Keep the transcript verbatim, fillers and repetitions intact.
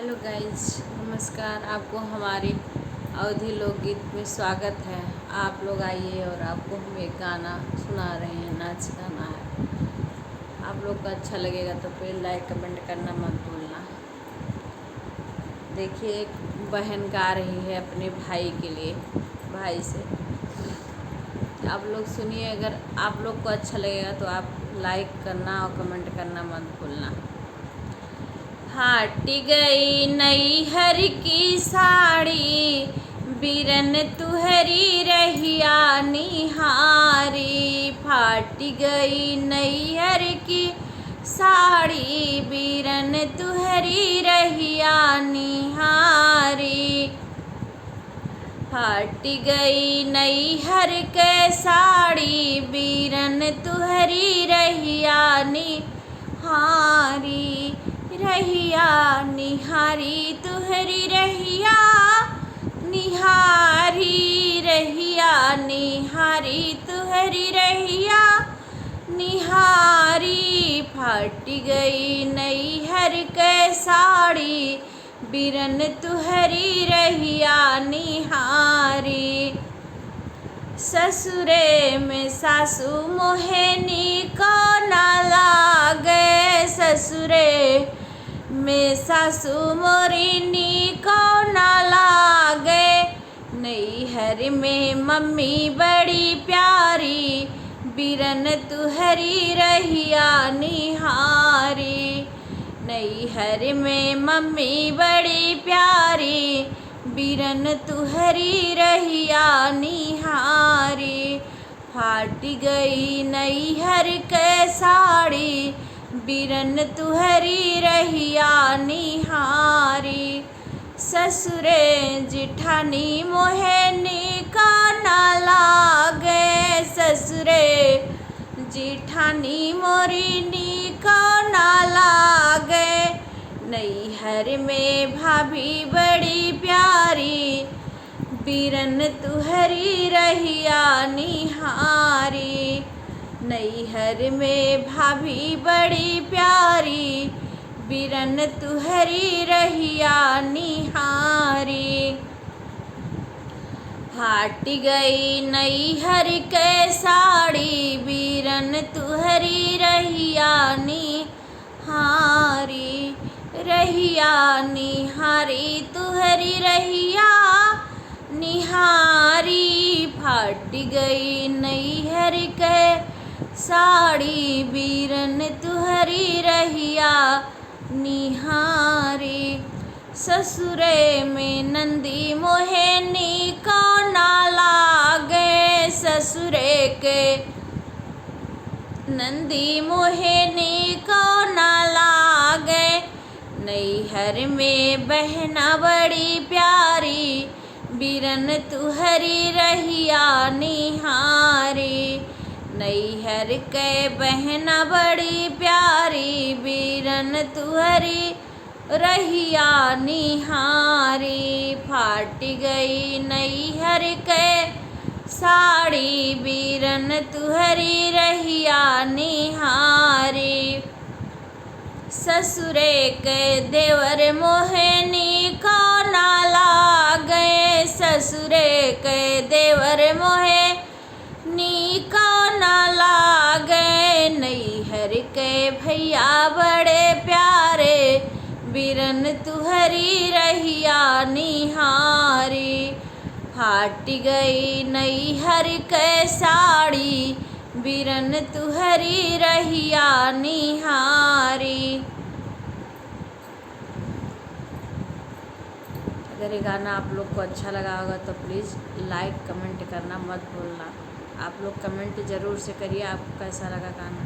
Hello guys, नमस्कार। आपको हमारे अवधी लोकगीत में स्वागत है। आप लोग आइए और आपको हम एक गाना सुना रहे हैं, नाच गाना है। आप लोग को अच्छा लगेगा तो please like comment करना मत भूलना। देखिए, एक बहन गा रही है अपने भाई के लिए, भाई से। आप लोग सुनिए, अगर आप लोग को अच्छा लगेगा तो आप like करना और comment करना मत भूलना। फाटि गई नैहर की साड़ी, बिरन तुहरी रहिया निहारी। फाटि गई नैहर की साड़ी, बिरन तुहरी रहिया निहारी। फाटि गई नैहर के साड़ी, बिरन तुहरी रहिया निहारी। रहिया निहारी, तुहरी रहिया निहारी, रहिया निहारी, तुहरी रहिया निहारी। फाटि गई नैहर के साड़ी, बिरन तुहरी रहिया निहारी। ससुरे में सासु मोहे नीको ना लागे, ससुरे में सासु मोरी नीको ना लागे। नैहर में मम्मी बड़ी प्यारी, बिरन तुहरी रहिया निहारी। नैहर में मम्मी बड़ी प्यारी, बिरन तुहरी रहिया निहारी। फाटि गई नैहर के साड़ी, बिरन तुहरी रहिया निहारी। ससुरे जिठानी मोहे नीका ना लागे, ससुरे जिठानी मोरी नीका ना लागे। नैहर में भाभी बड़ी प्यारी, बिरन तुहरी रहिया निहारी। नैहर में भाभी बड़ी प्यारी, बिरन तुहरी रहिया निहारी। फाटि गई नैहर के साड़ी, बिरन तुहरी रहिया निहारी। रहिया निहारी, तुहरी रहिया निहारी। फाटि गई नैहर के साड़ी, बिरन तुहरी रहिया निहारी। ससुरे में नंदी मोहे नीको ना लागे, ससुरे के नंदी मोहे नीको ना लागे। नैहर में बहना बड़ी प्यारी, बिरन तुहरी रहिया निहारी। नैहर के बहना बड़ी प्यारी, बिरन तुहरी रहिया निहारी। फाटि गई नैहर के साड़ी, बिरन तुहरी रहिया निहारी। ससुरे के देवर मोहे नीको ना लागे, ससुरे के देवर मोहे नीको ना लागे। नैहर के भैया बड़े प्यारे, बिरन तुहरी रहिया निहारी। फाटि गई नैहर के साड़ी, बिरन तुहरी रहिया निहारी। अगर ये गाना आप लोग को अच्छा लगा होगा तो please like comment करना मत भूलना। आप लोग comment ज़रूर से करिए आपको कैसा लगा गाना।